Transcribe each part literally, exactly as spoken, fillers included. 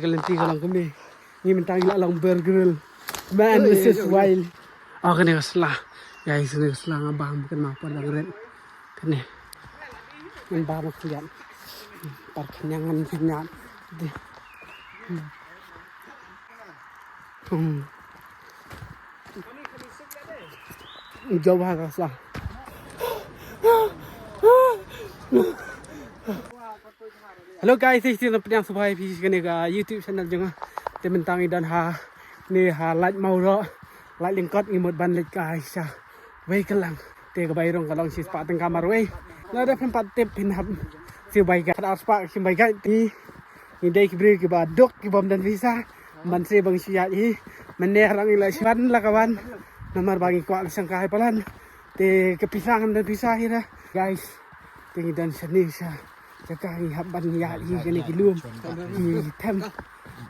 Ka lynti ka long kumne. Ngi mynta ngi la long Bear Grylls. Man versus Wild. Oh, kane ka sla. Guys, kane ka sla nga bam kan ma por dang red. Kane. Ngan bam ka lian. Par kanyang ngan kanyang. Deh. Hmm. Jauh ha ka sla. Hello guys, ïa phi sngewbha ïa phi sha kane ka YouTube channel jong nga. Te mynta ngi don ha ne ha Laitumkhrah, Laitumkhrah ngi mut ban leit kai sha wei ka lang. Te ka bai rong ka long shispah tyngka marwei. Lada phin pat tip phin hap siew bai guide, arspah siew bai guide. Ngi dei ki briew kiba duk kibym don pisa. Mynta ba ngi shu ïaid hi. Mynne rang ila shu wan la ka wan. Namar ba ngi kwah ka shangkai palat. Te ka pisa ngam don pisa hi ra. Guys. Te ngi don shane sha jaka ngi hap ban ïaid hi kane ki lum. Ki them.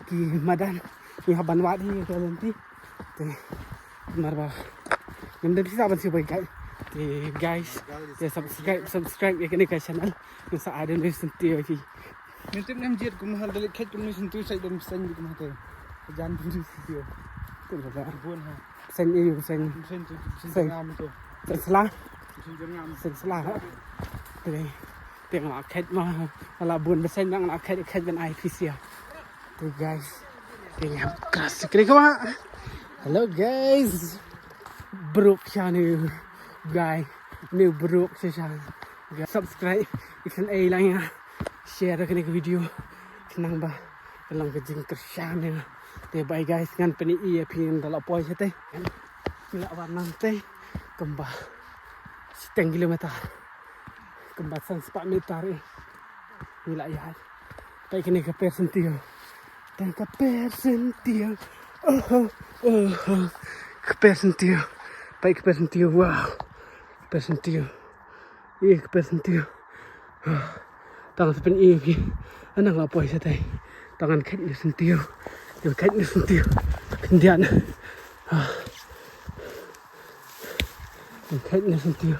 Ki madan. Ngi hap ban wad hi ka lynti. Te namar ba ngam don pisa ban siew bai guide. Te guys. Te subscribe, subscribe ïa kane ka channel. Ngi sa ai don senti ïa phi. Ngin tip nem jied kum hal dalik khet kum ni sentu sai dom seng di kum hate. Jan tu di sentu. Tu ba ba. Bun ha. Seng iu seng. Sentu, sentu Seng. Ngam tu. Seng sla. Sentu ngam. Seng sla ha. Te te nga khet ma. Ala bun ba seng nga khet khet ban ai pisa. Te guys. Te nga kras kri ko. Hello guys. Bruk sha ni guy. Ni bruk sha sha. Subscribe. Ikan ai lang ya. Share kane ka video. Khnang ba ka long ka jingkyrshan ïa nga. Te bye guys, ngan pyni ïa phi ngan da la poi shatei. Ngi la wan nangtei kumba shiteng kilometer. Kumba san spah meter eh. Ngi la ïaid. Peit kane ka per sentiew. Tang ka per sentiew. Oh, oh, oh, oh. Ka per sentiew. Peit ka per sentiew. Wow. Per sentiew. Ih, ka per sentiew. Tang sa pyn-i phi. Nang la poi shatei. Tang ngan khet ne sentiew. Ngan khet ne sentiew. Khyndiat. Ngan khet ne sentiew.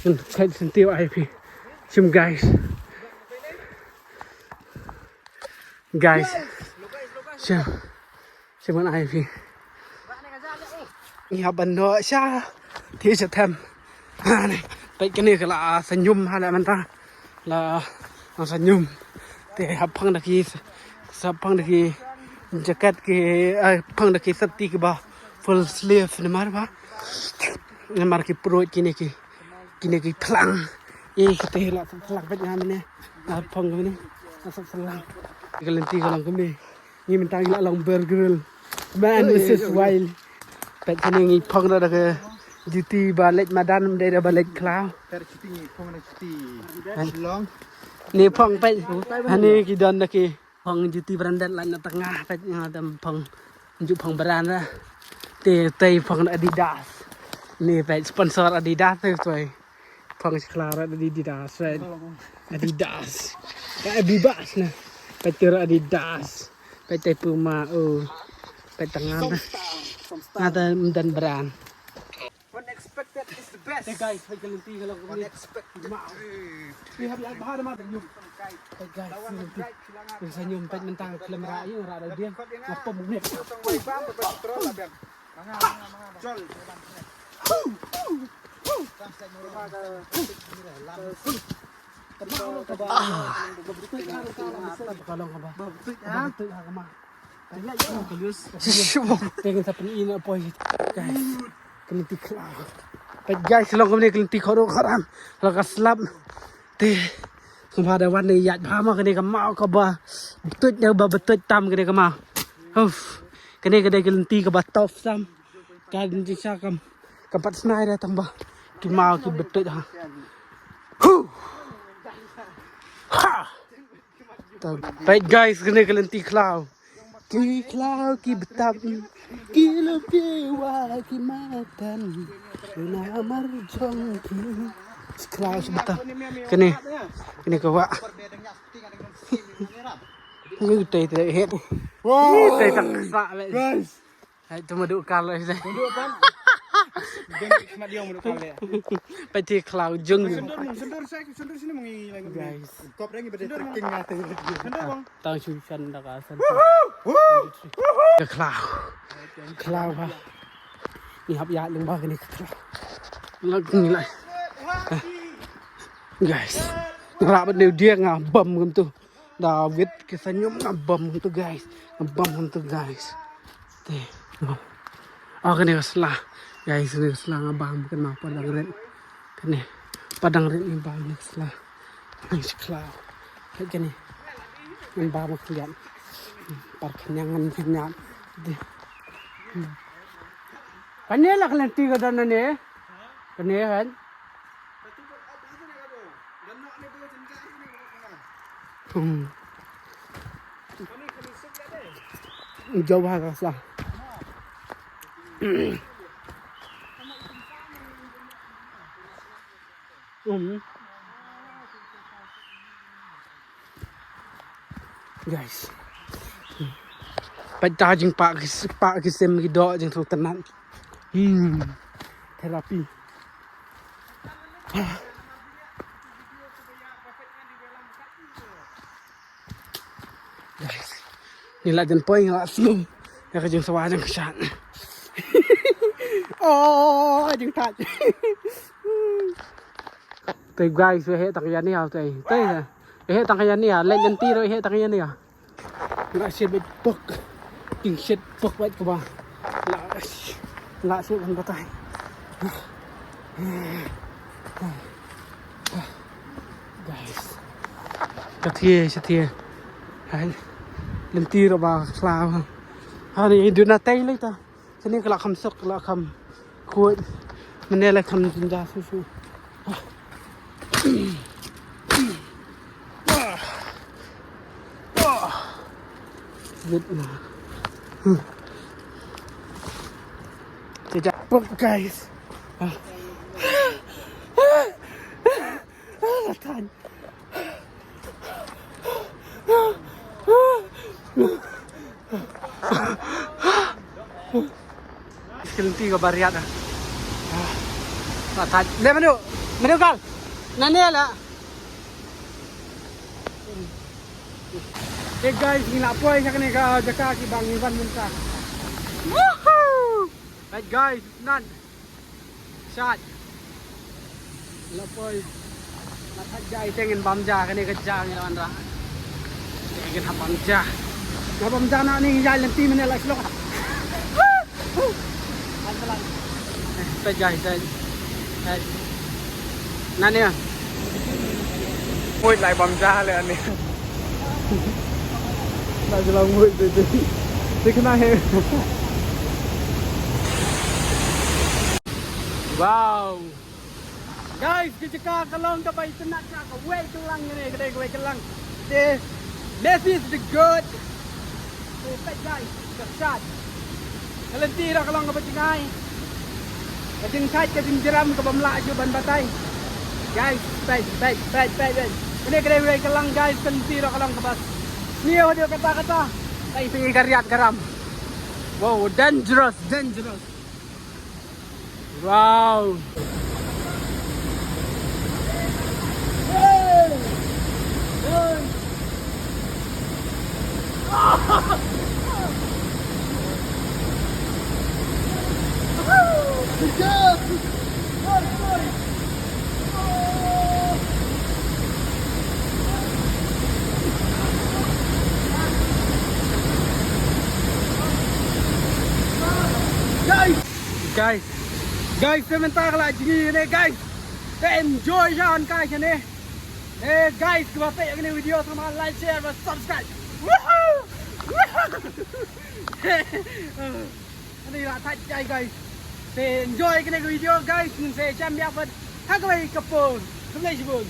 Ngan khet sentiew ai phi. Shim guys. Guys. Shim. Shim ngan ai phi. Ngi hap ban noh sha. Te sha them. Peit kane ka la sa ñium ha la mynta. La sa ñium. Te hap phong da ki, sa phong da ki jacket ki, eh, phong da ki safety kiba full sleeve namar ba. Namar ki pruid kine ki, kine ki phlang. Eh, kite la sa phlang peit nga mane. La phong mane. La sa phlang. Ka lynti ka long kumne. Ngi mynta ngi la long Bear Grylls. Man versus Wild. Peit kane ngi phong da ka juti ba leit madan, ym dei da ba leit khlaw. Per juti ngi phong da juti. Long. Ni phong peit. Hani ki don da ki phong juti branded, lait na tnga peit, nga dang phong ju phong brand da. Te tei phong Adidas. Ni peit sponsor Adidas te toi. Phong shi khlaw ra Adidas, right? Adidas. Ka Adidas na. Peit te ra Adidas. Peit te Puma, oh. Peit tang nga na. Nga ta mdan brand. Unexpected is the best. Hey guys, peit ka lynti ka long kumne. Unexpected. Ma. Ni hap ïa bha da ma ñium. Hey guys, ka lynti. Sa ñium peit mynta ka film ra ïa nga ra da dia. Nga pom ne. Peit guys, long kumne ka lynti khlaw. Peit guys, long kumne ka lynti khlaw kharam. La ka slap. Te kumba da wan ne ïaid bha ma kane ka maw kaba btuid ne ba btuid tam kane ka maw. Uf. Kane ka dei ka lynti kaba tough sam. Ka lynti sha kam, kam pat snai da tang ba ki maw ki btuid ha. Hu. Ha. Tang peit guys, kane ka lynti khlaw. Ki khlaw ki btap, ki lum ki wa ki matan. Namar jong ki khlaw ki btap. Kane, kane ka wa. Ngi tei tei het. Wow. Ngi tei tang sa le. Guys. Hai tu madu kal le. Madu pan. Peit te khlaw jong. Sundur, sundur, sundur sini, mungi lagi. Guys. Kop rangi bade trekking ngate. Sundur, bang. Tang shu shan da ka san. Ka khlaw. Khlaw ha. Ngi hap ïaid lyngba kane ka khlaw. Lag ngi lai. Guys. Ngi rah bad ne u dieng nga bam kumtu. Da wit ki sa ñium nga bam kumtu guys. Nga bam kumtu guys. Te. Oh, kane ka sla. Guys, kane ka sla nga bam kane ma padang rit. Kane. Padang rit nga bam kane ka sla. Nang shi khlaw. Hai kane. Ngan bam ka ïan. Par kane ngan kane. Kane la ka lynti ka don ne. Kane kan. Hmm. Jauh ha ka sla. Hmm. Guys. Peit ta jingpah ki, pah ki sim ki doh jingthrang tynat. Hmm. Therapy. Guys. Ngi la jan poi ngi la sngew ïa ka jingsawa jong ka shad. Oh, jingthait. Te guys, we heh tang ïa ni ha te. Te. We heh tang ïa ni ha, leit lynti ruh we heh tang ïa ni ha. Nga shet bad pok. Ting shet pok bad kaba. La, la shet ban batai. Guys. Ka thie, shet thie. Hai. Lynti ruh ba khlaw. Ha ni duna tai lei ta. Sini ka la kham suk, ka la kham khuid. Mane la kham jinja su su. Wait na. Jajak pok, guys. Ah. Ah, la tan. Ki lynti ka bariat ah. Ah. Thait. Le manu. Manu kal. Nane la. Hey guys, ngi la poi sha kane ka jaka kiba ngi wan mynta. Woohoo! Hey guys, nan. Shad. La poi. La thait ja, ite ngin bam ja, kane ka ja ngin wanrah. Ite ngin hap bam ja. Ngin bam ja na ni, ïa lynti mane la shlok. Thait ja, thait. Thait. Nane. Poi lai bam ja le ani. Na jlang woi de de. Dikna he. Wow. Guys, ka jaka ka long kaba itynnad, kawei ka lang ne, ka dei kawei ka lang. Te, this is the good. Te peit guys, ka shad. Ka lynti ruh ka long kaba jngai. Ka jingthait, ka jingjram kaba ym lah shuh ban batai. Guys, peit, peit, peit, peit, peit. Kane ka dei kawei ka lang guys, ka lynti ruh ka long kaba sniew haduh katta katta. Peit, peit ka riat ka ram. Wow, dangerous, dangerous. Wow. Guys, guys, te mynta ka la jngi ne guys. Te enjoy sha on kai shane. Eh guys, kiba peit ïa kane video, tang ba like, share bad subscribe. Woohoo! Woohoo! Kane la thait jai guys. Te enjoy kane ka video guys, ngin sa ïashem biang pat ha kawei ka por. Khublei shibun.